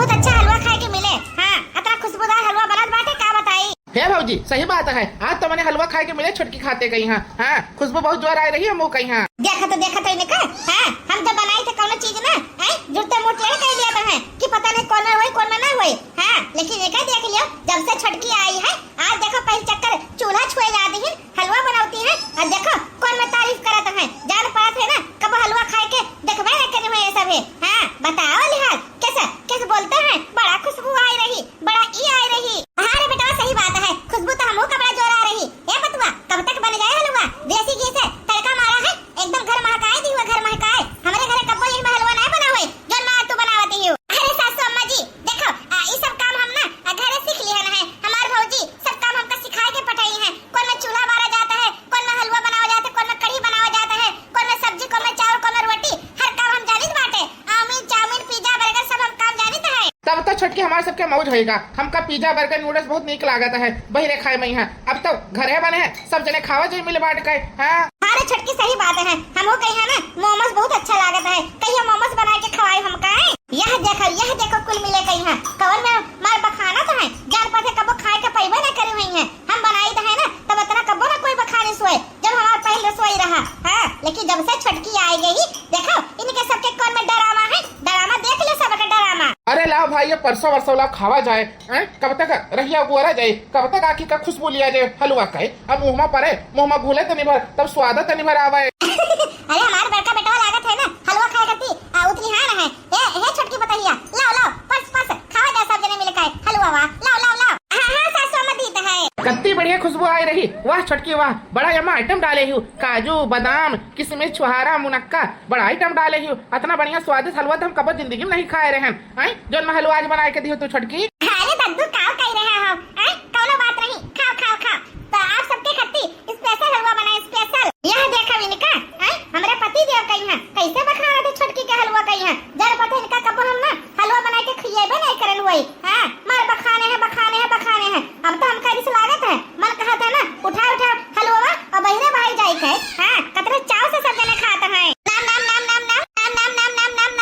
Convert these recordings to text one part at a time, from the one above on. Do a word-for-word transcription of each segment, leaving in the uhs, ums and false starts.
अच्छा हलवा खाए के मिले। हाँ, अतना खुशबूदार हलवा बनत बाटे, का बताई। हे भौजी, सही बात है, आज तो मने हलवा खाए के मिले छोटकी खाते कइहाँ। हाँ, खुशबू बहुत जोर आए रही हमहू कइहाँ। देखत, देखत है निका, हाँ, हम जब बनाई थे कौनो चीज ना, हैं, जुरते मुँह टेढ़ कर दिया था, हैं, कि पता नहीं कौन में होई, कौन में ना होई। हाँ, लेकिन ये देख लियो, जब से छोटकी आई है, आज देखो पहले चक्कर चूल्हा छुए जाती है, हलवा बनावती है, और देखो कौन में तारीफ करत है, जान पड़त है ना, कब हलवा खाए के देखबे नहीं करी हुई ये सब है। हाँ, बताओ लिहाज, कैसे, कैसे बोलते हैं, बड़ा खुशबू आई रही, बड़ा ई आई रही। हाँ रे बेटवा, सही बात है, खुशबू तो हमहू का बड़ा जोर आ रही। ए बतुआ, कब तक बन जाए हलवा? देसी घी से तड़का मारा है, एकदम घर महकाए दी हुआ, घर महकाए। हमरे घरे कब्बो यही में हलवा नहीं बना हुए, जोन में तू बनावती हो। अरे सासू अम्मा जी, देखो, आ, ई सब काम हम ना, आ, घरे सीख लिहन है। हमार भौजी सब काम हमका सिखाए के पठाई है। कौन में चूल्हा बारा जाता है, कौन में हलवा बनावा जाता है, कौन में कढ़ी बनावा जाता है, कौन में सब्जी, कौन में चावल, कौन में रोटी, हर काम हम जानित बाटे। आउमीन, चाउमीन, पिज्जा, बर्गर सब हम काम जानित है। तब तो छोटकी हमार सबके मौज होएगा। हमका पिज्जा, बर्गर, नूडल्स बहुत नीक लागत है, बहिरे खाए में है। अब तो घरे बने है, सब जने खावा जाए मिल बांट के। हाँ। हाँ रे छोटकी, सही बात है, हमहू कइहाँ ना मोमोज बहुत अच्छा लागत है, कहियो मोमोज बना के खवाई हमका है। यह देखो, यह देखो, कुल मिले कइहाँ कवन में मार बखानत है, जान पड़त है कबो खाए के पैबे नहीं करे हुई है। हम बनाई तो है ना, तब इतना कबो ना कोई बखाने सोए, जब हमार पहल रसोई रहा। हाँ, लेकिन जब से छोटकी आए गई, देखो इनके सबके कौन में डरामा है, डरामा देख लो सबके डरामा। अरे लाओ भाई, ये परसों वरसों लाओ खावा जाए, हैं? कब तक रहिया गोरा जाए, कब तक आँखी का खुशबू लिया जाए हलवा का? अब मुँह मा परे, मुँह मा घुले तनी भर, तब स्वाद तनी भर आवे। अरे हमार बड़का बेटवा लागत है ना, हलवा खाए खाती, आ, उतनी हाँ ना है। ए, हे छोटकी पतहिया, लाओ, लाओ, परस, परस, खावा जाए सब जने मिल के हलवा वा, लाओ, लाओ, लाओ। हाँ, हाँ, सासू अम्मा दीत है। कत्ती बढ़िया खुशबू आई रही, वाह छोटकी वाह, बड़ा यम्मा आइटम डाले ही, काजू, बादाम, किशमिश, छुहारा, मुनक्का, बड़ा आइटम डाले ही। अतना बढ़िया स्वादिष्ट हलवा तो हम कबो जिंदगी में नहीं खाए रहे हैं। हैं? जोन में हलवा आज बनाए के दियो तू छोटकी। अरे दद्दू, काव कह रहे हो? हैं? कौनो बात नहीं, खाओ, खाओ, खाओ। तो आप सबके खाती स्पेशल हलवा बनाए, स्पेशल। यह देखो इनका, हैं? हमरे पति देव कइहाँ कैसे बखानत है छोटकी के हलवा कइहाँ। जर पता इनका कबो हम ना हलवा बनाए के खिएबे नहीं करन हुई। हाँ, मार बखाने हैं, बखाने हैं, बखाने हैं। अब तो हमका रिस लागत है, मन कहत है ना, उठा, उठा हलवा और बहिरे भाई जाए के। हाँ, कतरे चाव से सब जने खात हैं। नाम, नाम, नाम, नाम,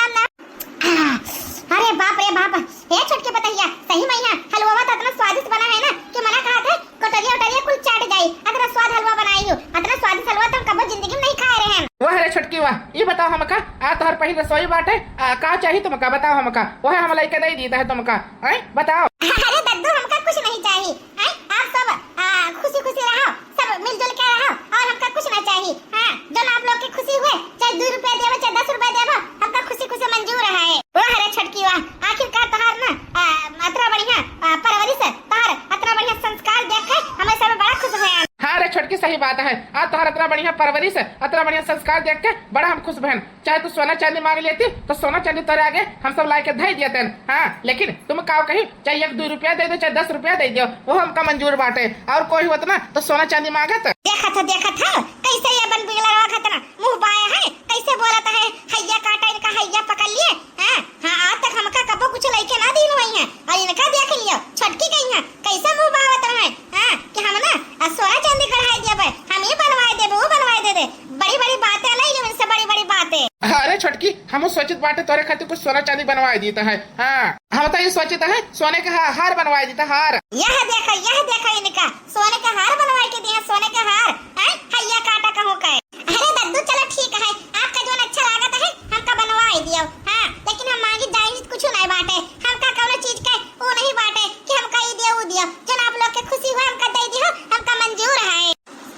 नाम। अरे बाप रे बाप, हे छोटकी पतहिया, सही में यहाँ हलवा तो इतना स्वादिष्ट बना है ना कि मना कहत है, कटोरिया उटोरिया कुल चाट जाई। इतना स्वाद हलवा बनाई हो, इतना स्वादिष्ट हलवा तो हम कबो जिंदगी में नहीं खाए रहे हैं। वाह रे छोटकी वाह, ये बताओ हमका, आ तोहर पहिल रसोई बाटे, आ, का चाही तुमका, बताओ हमका, वह हम लइके दे दीता है तुमका, हैं? बताओ। अरे दद्दू, हमका कुछ नहीं चाही, हैं? आप सब, आ, खुशी खुशी रहो, सब मिलजुल के रहो और हमका कुछ ना चाही। हाँ, जौन आप लोग के खुशी हुए, चाहे दो रुपया देबो, चाहे दस रुपया देबो, हमका खुशी खुशी मंजूर है। वाह रे छोटकी वाह, आखिरकार तोहार ना, आ, अतना बढ़िया, आ, परवरिश, तोहार अतना बढ़िया संस्कार देख के हमें सब बड़ा खुश हुए। हाँ रे छोटकी, सही बात है। आज तोहार अतना बढ़िया परवरिश, अतना बढ़िया संस्कार देख के बड़ा हम खुश भएन। चाहे तू सोना चांदी मांग लेती तो सोना चांदी तोरे आगे हम सब लाइके धई देतेन। हाँ, लेकिन तुम काव कही, चाहे एक दो रुपया दे दो, चाहे दस रुपया दे दो, वो हमका मंजूर बाटे। और कोई होत ना तो सोना चांदी मांगत। देखत है, देखत है, कैसे ये बन बिगला रहा खतना मुँह बाया है, कैसे बोलत है, हैया काटा इनका हैया पकड़ लिए। हाँ, हाँ, आज तक हमका कबो कुछ लइके ना दीन हुई है, और इनका देख लियो, छोटकी कइहाँ कैसे मुँह बावत रहे, हाँ, कि हम ना, आ, सोना चांदी गढ़ाई देबे, हम ये बनवाए देबे, वो बनवाए दे दे, बड़ी बड़ी बातें नहीं, इनसे बड़ी बड़ी बातें। अरे छोटकी, हम सोचित बाटे तोरे खातिर कुछ सोना चांदी बनवाए दीता है। हाँ, हम तो ये सोचित है सोने के हा-, हार बनवाए दीता, हार। यह देखो, यह देखो इनका, सोने के हार बनवाए के दिया, सोने के हार, हैं? हैया काटा कहूँ का। अरे दद्दू, चलो ठीक है, आपका जौन अच्छा लागत है, हमका बनवाए दियो। हाँ, लेकिन हम मांगी जाई कुछ नहीं बाटे, हमका कौनो चीज के वो नहीं बाटे कि हमका ई दियो, वो दियो, जौन आप लोग के खुशी हुए, हमका दे दियो, हमका मंजूर है।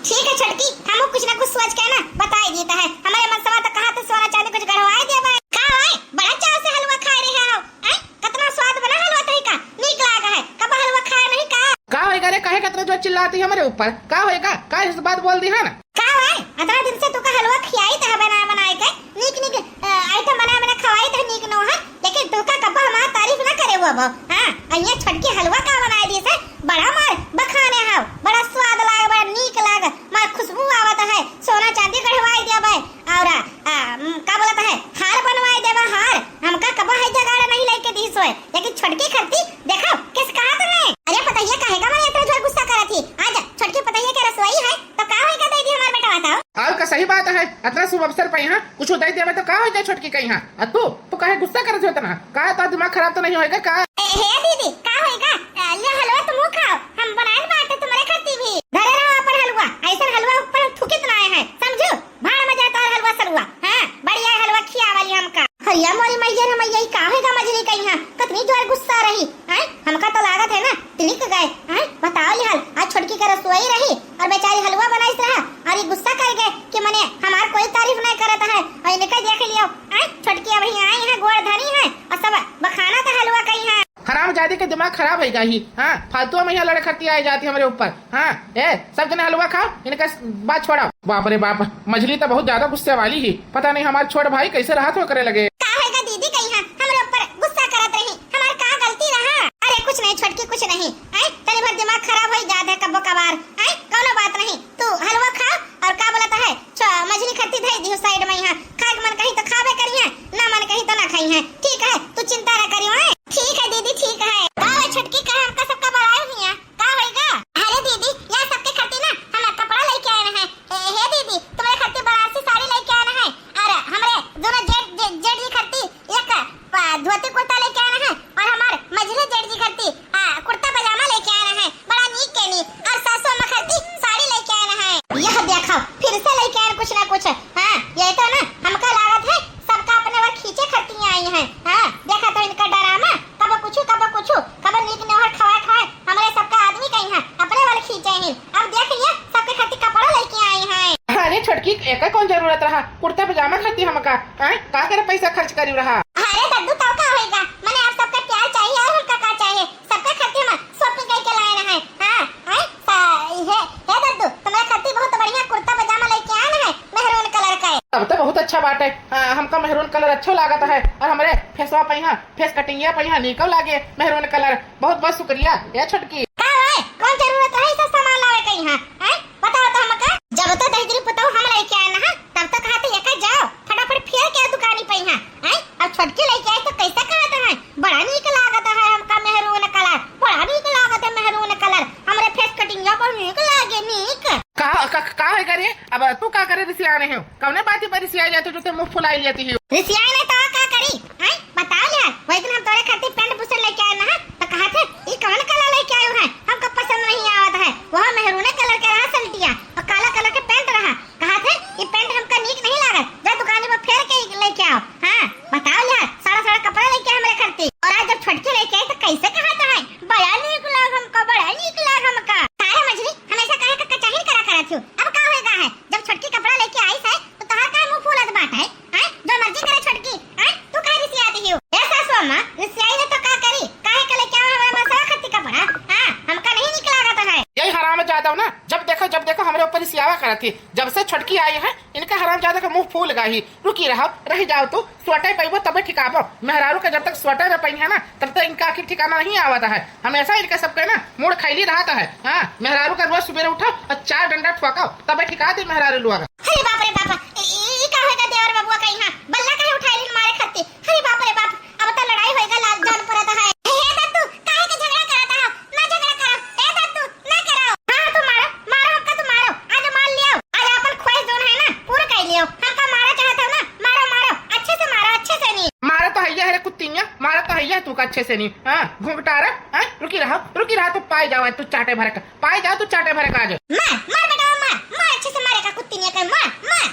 ठीक है छोटकी, हमहू कुछ ना कुछ सोच के ना बताई देता है। हमारे मनसवा तो कहा था सोना चांदी कुछ गढ़वाए देबे। का भाई, बड़ा चाव से हलवा खाए रहे हो, हैं? कितना स्वाद बना हलवा तही का, नीक लाग है। कब हलवा खाए नहीं का? का होएगा रे, काहे कतरा जो चिल्लाती हमरे ऊपर? का होएगा? का इस बात बोल दी है ना? का भाई, अतना दिन से तू का हलवा खियाई था बना बनाए के, नीक नीक, अ, आइटम बना बना खवाई था, नीक नो है। लेकिन तोहका कब्बा हमार तारीफ ना करे हुआ बा। हाँ, अइया छोटकी हलवा का बनाए दी से, बड़ा मार बखाने हाव, बड़ा स्वाद लाग, बड़ा नीक लाग, मार खुशबू आवत है, सोना चांदी गढ़वाई दिया बे। और, आ, म, का बोलत है, हार बनवाए देबा हार, हमका कब्बा है जगाड़ा नहीं लेके दी सोए, लेकिन छोटकी खरती देखो किस कहा तो नहीं। अरे पतैया काहे का मारे इतना जोर गुस्सा करत ही, आजा छोटकी पतैया के रसोई है, तो का होई का दे दी हमार बेटा बताओ। और का सही बात है, इतना शुभ अवसर पे यहाँ कुछ दे देवे तो का हो जाए छोटकी कइहाँ। आ तू, तू काहे गुस्सा करत हो इतना? का तो दिमाग खराब तो नहीं होएगा का? ए, हे दीदी, का होएगा? ए, ले हलवा तुम खाओ, हम बनाए बाटे तुम्हारे खातिर भी। धरे रहो अपन हलवा, ऐसा हलवा ऊपर हम थूकित ना आए हैं, समझो? भाड़ में जाता है हलवा सलवा, हाँ, बढ़िया हलवा खिया वाली हमका। हरिया मोरी मैया रे मैया, ई का होएगा मझली कहीं, हाँ, कितनी जोर गुस्सा रही, हैं? हमका तो लागत है ना, तिनिक गए, हैं? बताओ लिहाल, आज छोटकी के रसोई रही और बेचारी हलवा बनाइस रहा और ये गुस्सा कर गए कि मने हमार कोई तारीफ नहीं करत है और इनका देख लियो, हैं? छोटकी अबही आई है, गोड़ धरी है और सब बखाना था हलवा कहीं है। हरामजादी के दिमाग खराब होइगा ही, हाँ? फालतू में यहाँ लड़े खरती आए जाती हमरे ऊपर, हाँ? ए, सब जने हलवा खाओ, इनका बात छोड़ाओ। बाप रे बाप, मझली तो बहुत ज्यादा गुस्से वाली ही। पता नहीं हमार छोट भाई कैसे रहत हो करे लगे। का होएगा दीदी, कहीं हाँ हमरे ऊपर गुस्सा करत रही, हमार का गलती रहा? अरे कुछ नहीं छोटकी, कुछ नहीं, आय तनी भर दिमाग खराब हो जात है कब्बो कबार, आय कौनो बात नहीं। तू हलवा खा और का बोलत है, छ-, मझली खत्ती धई दियो साइड में, यहाँ खाए के मन कहीं तो खाबे करिए, ना मन कहीं तो ना खाई है, ठीक है? तू चिंता ना करियो, हैं? ठीक है दीदी, ठीक है। का हो छोटकी, का हमका सबका बुलाए हुई है? का होइगा? अरे दीदी, यहाँ सबके खातिर ना हम कपड़ा लेके आए हैं। ए, हे दीदी, तुम्हारे खातिर बनारसी साड़ी लेके आए हैं और हमरे दोनों जेठ, जे-, जेठ जी खातिर एक, आ, धोती कुर्ता लेके आए हैं और हमार मझले जेठ जी खातिर, आ, कुर्ता पजामा लेके आए हैं, बड़ा नीक के नी, और सासू अम्मा खातिर साड़ी लेके आए हैं। यह देखो, फिर से लेके आए कुछ ना कुछ। हाँ, ये तो ना हमका लागत है सबका अपने वर खींचे खातिर आई हैं। हाँ, देखा तो इनका डरामा, कब कुछ, कब कुछ, कब नीक नहर खवाए खवाए हमरे सबका आदमी कहीं है, अपने वाले खींचे हैं। अब देख लिया, सबके खातिर कपड़ा लेके आई हैं। अरे छोटकी, एकर कौन जरूरत रहा कुर्ता पजामा खातिर हमका? हैं? का करे पैसा खर्च करी रहा? अरे दद्दू, तो का होएगा? मने आप सबका प्यार चाहिए और हमका का चाहिए? सबके खातिर हम shopping करके लाए रहे। हाँ, हैं? सा-, हे, हे दद्दू, तुम्हारे खातिर बहुत बढ़िया कुर्ता पजामा लेके आए रहे, maroon colour का। तब तो बहुत अच्छा बात है। हाँ, हमका maroon colour अच्छा लागत है और हमरे फेसवा पे यहाँ फेस कटिंगिया पर यहाँ नीको लागे maroon colour। बहुत बहुत शुक्रिया ए छोटकी। का है? कौन जरूरत है ऐसा सामान लावे के यहाँ? हैं? बताओ तो हमका। जब तो दहिजरी पुतौ हम लेके आए ना, तब तो कहा था, "एका जाओ, फटाफट फेर के दुकानी पे यहाँ।" हैं? अब छोटकी लेके आई तो कैसे कहा था, हैं? बड़ा नीक लागत है हमका maroon colour, बड़ा नीक लागत है maroon colour, हमरे फेस कटिंगिया पर नीक लागे, नीक। का, का, का है करे? अब तू का करे रिसियाने हो? कौने बाती पर रिसिया जाती हो जो ते मुँह फुलाई लेती हो? रिसियाने तो का करी, हैं? बताओ यार, वही दिन हम तोरे खातिर पैंट बुशर्ट लेके आए ना, तो कहा थे, "ई कौन colour लेके आयो है? हमको पसंद नहीं आवत है।" वह maroon colour के रहा शर्टिया और काला colour के पैंट रहा। कहा थे, "ई पैंट हमका नीक नहीं लागत, जा दुकान में फेर के लेके आओ।" हाँ, बताओ यार, सारा सारा कपड़ा लेके आए हमरे खातिर। और आज जब छोटकी लेके आई तो कैसे कहा था, "बड़ा नीक लाग हमका, बड़ा नीक लाग हमका।" काहे मझली, हमेशा काहे का कचाहिन करा करत हो? अब का होएगा है, जब छोटकी कपड़ा लेके आई है तो तहार काहे मुँह फूलत बात है? हैं? जो मर्जी करे छोटकी, हैं? तू काहे रिसियाती हो? ए सासू अम्मा, रिसियाई ने तो का करी? काहे के लेके आवा हमारे मसवा खत्ती कपड़ा? हाँ, हमका नहीं निक लागत है। यही हरामजादा ना, जब देखो, जब देखो हमरे ऊपर रिसियावा करत ही। जब से छोटकी आई है, इनका हरामजादा का मुँह फूल गा ही। रुकी रहो, रही जाओ तू, सोटे पैबो तबे ठिकाबो। मेहरारू का जब तक सोटे न पई है ना, तब तक इनका आखिर ठिकाना नहीं आवत है। हमेशा इनका सबके ना मूड़ खैली रहत है। हाँ, मेहरारू का रोज सुबेरे उठाओ और चार डंडा ठोकाओ, तबे ठिका दे मेहरारू लोग। अरे बाप रे बाप, ई, ई, ई का होएगा देवर बबुआ का यहाँ? बल्ला काहे उठाए लिन मारे खातिर? अरे बाप रे बाप, अब तो लड़ाई होएगा, लाग जान परत है। हे दद्दू, काहे के झगड़ा करत है? ना झगड़ा करो। ए दद्दू, ना करो। हाँ, तू मारो, मारो हमका, तू मारो। आज मार लियो। आज अपन ख्वाहिश जोन है ना, पूरा कर लियो। हमका मारा चाहत हो ना, मारो, मारो, अच्छे से मारो, अच्छे से नहीं। मारो तो हैया है रे कुत्तिया, मारो तो हैया तू का अच्छे से नहीं। हाँ, घुंघटारा, हाँ, रुकी रहा, रुकी रहा, तू पाए जावा, तू चाटे भरे का। पाए जा तू चाटे भरे का आज। मार, मार बेटा, मार, मार अच्छे से मारे का कुत्ती ने कर, मार, मार।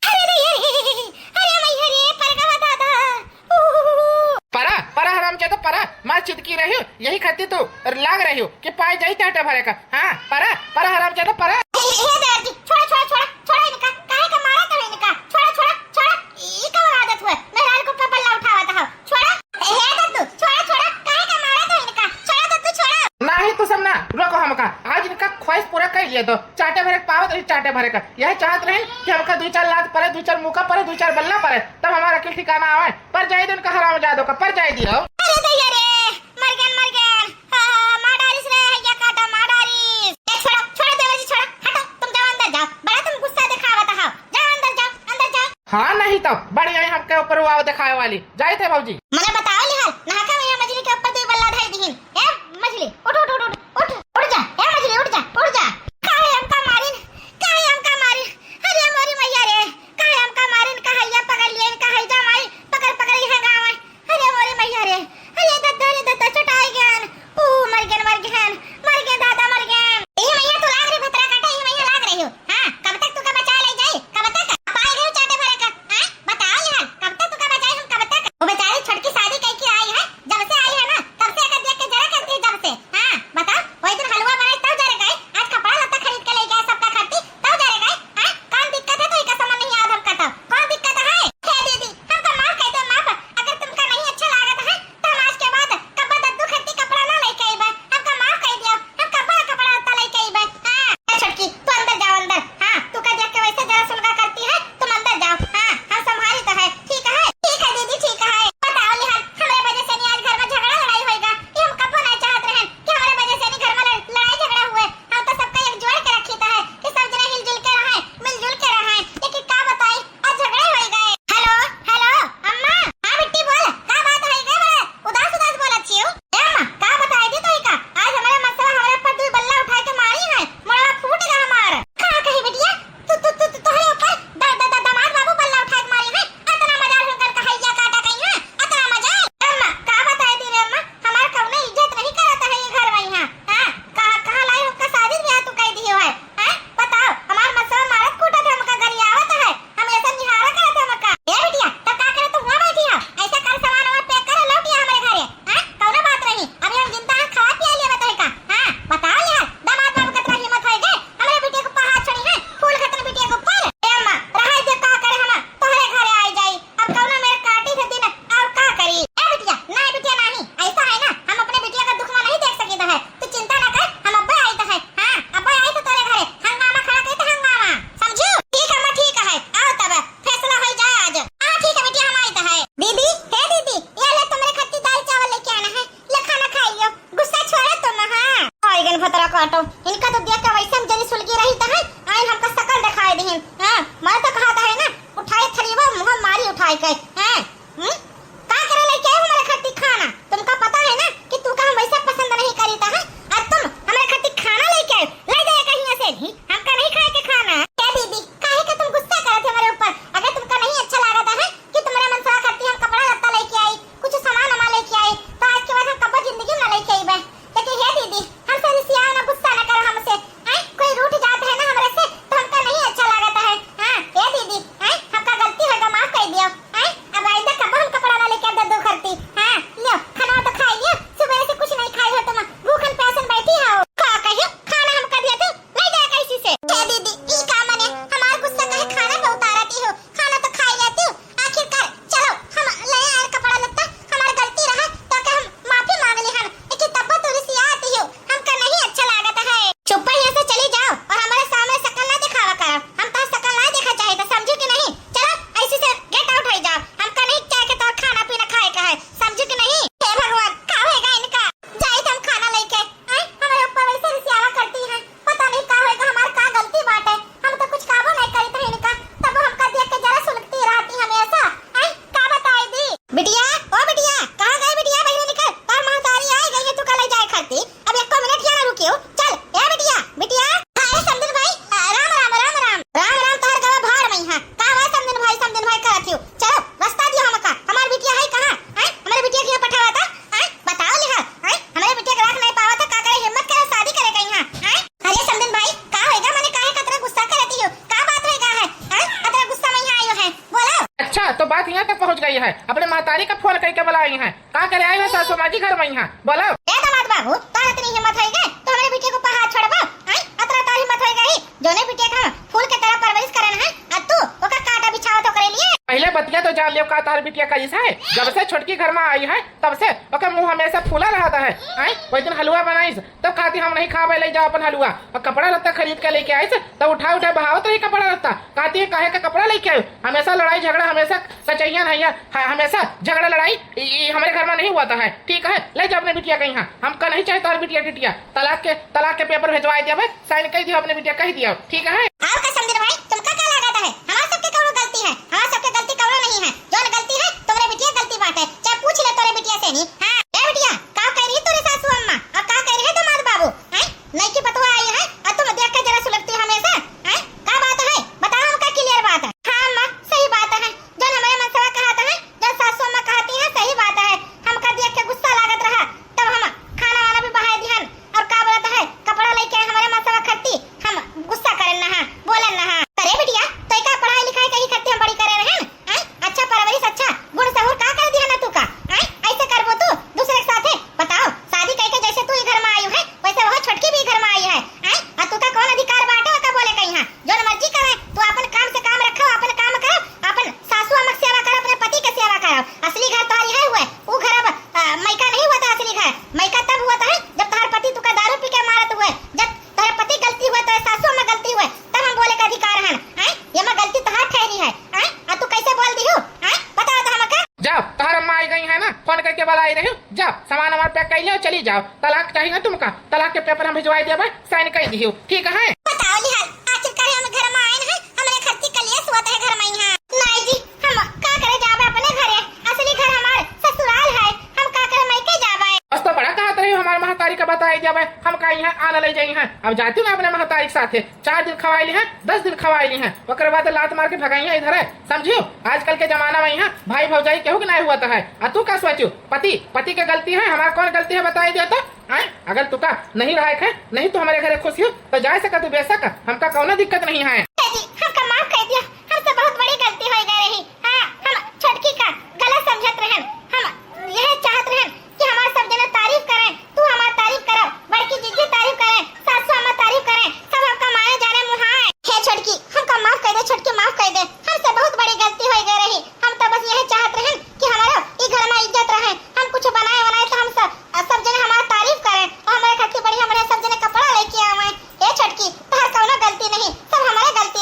अरे रे, अरे, अरे मैया रे, परगवा दादा। उहुहुहु। परा, परा हरामजादा परा, मार चिदकी रही हो, यही खातिर तो लाग रही हो कि पाए जाई चाटे भरे का। हाँ, परा, परा हरामजादा परा। ए, ए, ए, दयाल जी, छोड़ा, छोड़ा, छोड़ा, छोड़ा इनका, काहे का मारा था इनका? छोड़ा, छोड़ा, छोड़ा, ई का आदत हुआ, मेहरारू के ऊपर बल्ला उठावा था, छोड़ा। ए, हे दद्दू, छोड़ा, छोड़ा, काहे का मारा था इनका? छोड़ा दद्दू, छोड़ा। नाही तू सब ना, रोको हमका। आज इनका ख्वाहिश पूरा कर लिया तो। चाटे भरे के पावत रही, चाटे भरे का। यह चाहत रही कि हमका दो चार लात परे, दो चार मुका परे, दो चार बल्ला परे, तब हमारा अकिल ठिकाना आवे। पर जाए दे उनका हरामजादों का, पर जाए दियो। अरे दैया रे, मर गए, मर गए। हाँ, हाँ, मार डारिस रे, हैया काटा, मार डारिस। ए, छोड़ा, छोड़ा देवर जी, छोड़ा, हटो, तुम जाओ अंदर जाओ, बड़ा तुम गुस्सा दिखावत हो, जाओ अंदर जाओ, अंदर जाओ। हाँ, नहीं तो बड़ी आई हमके ऊपर वाव दिखावे वाली। जाए थे भौजी। मने बताओ लिहाल, नहाका में मछली के ऊपर दो बल्ला धई दीहिन। ए मछली, उठ, उठ, उठ, उठ, उठ, उठ जा। ए मछली, उठ जा, उठ जा। काहे हमका मारिन, काहे हमका मारिन? अरे मोरी मैया रे, काहे हमका मारिन? का हैया पकड़ लिए, का हैजा मारी, पकड़, पकड़, काटो, इनका तो देख के वैसे हम जरी सुलगी रही त है, आइन हमका शकल देखाए दिहिन। हाँ, मैं तो कहा था है ना, उठाए थरीवा मुँह मारी उठाए के। हाँ, हम्म? का करे लेके आए हो हमारे खातिर खाना? तुमका पता है ना कि तुमका हम वैसे पसंद नहीं करी था, हाँ? और तुम हमारे खातिर खाना लेके आए, ले जाए कहीं से नहीं, हमका नहीं खाए के खाना। ए दीदी, काहे का तुम गुस्सा करत हो हमारे ऊपर? अगर तुमका नहीं अच्छा लागत है कि तुम्हारे मनसवा खातिर हम कपड़ा लत्ता लेके आई, कुछ सामान वामान लेके आई, तो आज के बाद हम कब्बो जिंदगी में ना लेके आईबे। लेकिन हे दीदी, हमसे रिसिया ना, गुस्सा ना करो हमसे। हैं? कोई रूठ जात है ना हमरे से, तो हमका नहीं अच्छा लागत है। हाँ, हे दीदी, हैं? हमका गलती होगा, माफ कर दियो। हैं? अब आइंदा कब्बो हम कपड़ा ना लेके आइब दद्दू खरती। हाँ, लियो, खाना तो खाई लियो, सुबह से कुछ नहीं खाई हो तुम, भूखन प्यासन बैठी हो। का कहियो, खाना हमका दिया तू, ले जाए कैसी से। हे दीदी, ई का मने, हमार गुस्सा काहे खाना पे उतारती हो? खाना तो खाई लेती हूँ। आखिरकार चलो, हम ले आए कपड़ा लत्ता, हमार गलती रहा, तो के हम माफी मांग ली हन। लेकिन तब तू रिसियाती हो, हमका नहीं अच्छा लागत है। चुप्पा यहाँ से चली जाओ और हमारे सामने शकल ना दिखावा करो। हम तो शकल ना देखा चाहे तो समझू कि नहीं? चलो, ऐसी से get out हो जाओ। हमका नहीं चाहे कि तोर खाना पीना खाए का है, समझू कि नहीं? हे भगवान, का होएगा इनका? जाई तो हम खाना लेके। आए, हमारे ऊपर वैसे रिसियावा करती हैं। पता नहीं का होएगा, हमार का गलती बाटे, हम तो कुछ काबू नहीं करी थे इनका, तब हमका देख के जरा सुलगती रहती हमेशा। हैं, का बताई दी? बिटिया, ओ बिटिया, कहाँ गए बिटिया? बहिनी निकल, तार महतारी आ गई है, तू का ले जाए खाती। अब एको मिनट यहाँ ना रुकियो, चल, ए बिटिया, बिटिया। अरे समदिन भाई, अ, राम राम, राम राम। राम राम तोहर गवा भाड़ में है। का बा समदिन भाई, समदिन भाई करत हियो? चलो, रास्ता दियो हमका, हमार बिटिया है कहाँ? हैं, हमारे बिटिया के यहाँ पठावा था? हैं, बताओ लिहा, हैं, हमारे बिटिया के राख नहीं पावा था, का करे हिम्मत करे शादी करे कहीं, हाँ? हैं? अरे समदिन भाई, का होएगा? मने काहे का अतरा गुस्सा करती हो? का बात होएगा है? हैं? अतरा गुस्सा में यहाँ आयो है, बोलो। अच्छा, तो बात यहाँ तक पहुँच गई है, अपने महतारी का फोन करके बुलाई है। का करे आई हो सासू माँ जी घर में यहाँ? बोलो। ए दामाद बाबू, तोर इतनी हिम्मत होई गए, तो हमारे बिटिया को पहाड़ छोड़बो? हैं? अतरा तोर हिम्मत होई गई, जोने बिटिया का हम फूल के तरह परवरिश करन है, आ तू ओका काटा बिछावत ओकरे लिए। पहले बतिया तो जान लियो, का तोर बिटिया का ऐसा है? जब से छोटकी घर में आई है, तब से ओकर मुँह हमेशा फूला रहता है। आय, वही दिन हलवा बनाइस, तब कहती, "हम नहीं खाबे, ले जाओ अपन हलवा।" और कपड़ा लत्ता खरीद के लेके आइस, तब उठा उठा बहावत रही कपड़ा लत्ता। कहती है, "काहे का कपड़ा लेके आयो? हमेशा लड़ाई झगड़ा, हमेशा कचैया नहीं है, ह-, हमेशा झगड़ा लड़ाई, ई, ई हमारे घर में नहीं हुआ था है। ठीक है, ले जाओ अपने बिटिया के यहाँ, हमका नहीं चाहे तोहर बिटिया टिटिया।" तलाक के, तलाक के पेपर भिजवाई दिया भाई, साइन कर दियो अपने बिटिया, कह दियो, ठीक है। और का समदिन भाई, तुमका का लागत है? हमार सबके कौनो गलती है? हमार सबके गलती कौनो नहीं है। जौन गलती है, तोरे बिटिया गलती बाटे। चाहे पूछ ले तोरे बिटिया से नहीं। हाँ, ए बिटिया, का कह रही तोरे सासू अम्मा? और का कह रहे दामाद बाबू? हैं? नई की पतोह आई है, और तुम देख के जरा सुलगती हमेशा? हैं? का बात है? बताओ हमका clear बात। हाँ अम्मा, सही बात है। जौन हमारे मनसवा कहत है, जौन सासू अम्मा कहती है, सही बात है। हमका देख के गुस्सा लागत रहा, तब हम खाना वाना भी बहाए दिहन, और का बोलत है, कपड़ा लेके हमारे मनसवा खत्ती, हम गुस्सा करन नहा, बोलन नहा। अरे बिटिया, तोय का पढ़ाई लिखाई कही खत्ती हम बड़ी करे रहन? आय, अच्छा परवरिश, अच्छा गुण सहूर का कर दिहन तू का? आय, ऐसे करबो तू दूसरे के साथे? बताओ, शादी कइके जैसे तू ई घर में आयु है, वैसे वह छोटकी भी घर में आई है। आय, आ तू का कौन अधिकार बाटे ओका बोले कहीं? हाँ, जौन मर्जी करे, तू अपन काम से काम रखो, अपन काम करो, अपन सासू अम्मा के सेवा करो, अपने पति के सेवा करो। असली घर तोहरी है हुए, ऊ घर अब, आ, मइका नहीं हुआ था असली घर। मइका तब हुआ था है जब तोहर पति तुका दारू पी के मारत हुए, जब तोहर पति गलती हुए, तोहर सासू अम्मा गलती हुए, तब हम बोले का अधिकार है, हैं? ये मैं गलती तोहर ठहरी है, हैं? आ तू कैसे बोल दिहू, हैं? बताओ तो हमका। जाओ, तोहर अम्मा आई गई है ना, फोन करके बुलाई रही हूँ। जाओ, सामान हमार पैक कर लियो, चली जाओ। तलाक चाहिए ना तुमका, तलाक के पेपर हम भिजवाई देबे, साइन कर दियो, ठीक है? बताओ लिहाल, आखिरकार हम घर में आए हैं, हमरे खत्ती कलिया सुअत है घर में यहाँ। नहीं जी, हम का करे जाबे अपने घरे, असली घर हमार ससुराल है, हम का करे मइके जाबे। बस तो बड़ा कहत रही हमार महतारी का बताई जाबे, हम का यहाँ आन ले जाई हैं। अब जाती हूँ ना अपने महतारी के साथे, चार दिन खवाई ली हैं, दस दिन खवाई ली हैं, ओकर बाद लात मार के भगाई हैं इधर है, समझियो? आजकल के जमाना में यहाँ भाई भौजाई केहू के नहीं हुआ है। आ तू का सोचू? पति, पति के गलती है, हमार कौन गलती है बताई दियो तो? हैं? अगर तुका नहीं रहे के, नहीं तो हमारे घरे खुश हो, तो जाए सका तू बेशक, हमका कौनो दिक्कत नहीं है। ए जी, हमका माफ कर दिया, हमसे बहुत बड़ी गलती हो गई रही। हाँ, हम छोटकी का गलत समझत रहन, हम यह चाहत रहन कि हमार सब जने तारीफ करें, तू हमार तारीफ करो, बड़की जीजी तारीफ करें, सासू अम्मा तारीफ करें, सब हमका माने जाने मुहाए। हे छोटकी, हमका माफ कर दे, छोटकी माफ कर दे, हमसे बहुत बड़ी गलती हो गई रही। हम तो बस यह चाहत रहन कि हमारो ई घर में इज्जत रहे, हम कुछ बनाए बनाए तो हम सब, सब जने हमार तारीफ करें और हमारे खातिर बढ़िया बढ़िया सब जने कपड़ा लेके आवे। ए छोटकी, तोहर कौनो गलती नहीं, सब हमारे गलती।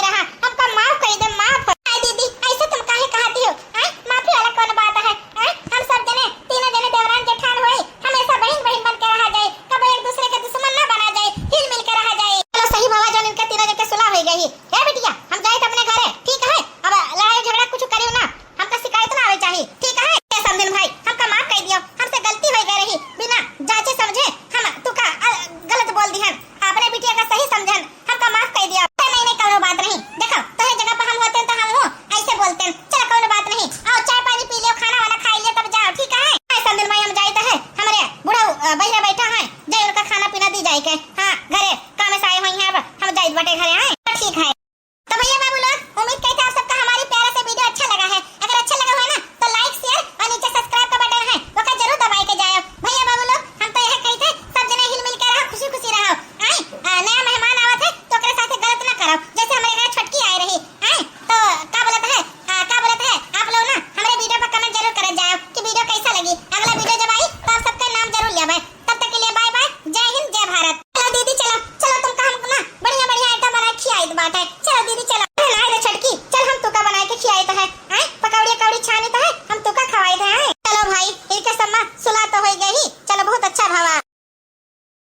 अगला video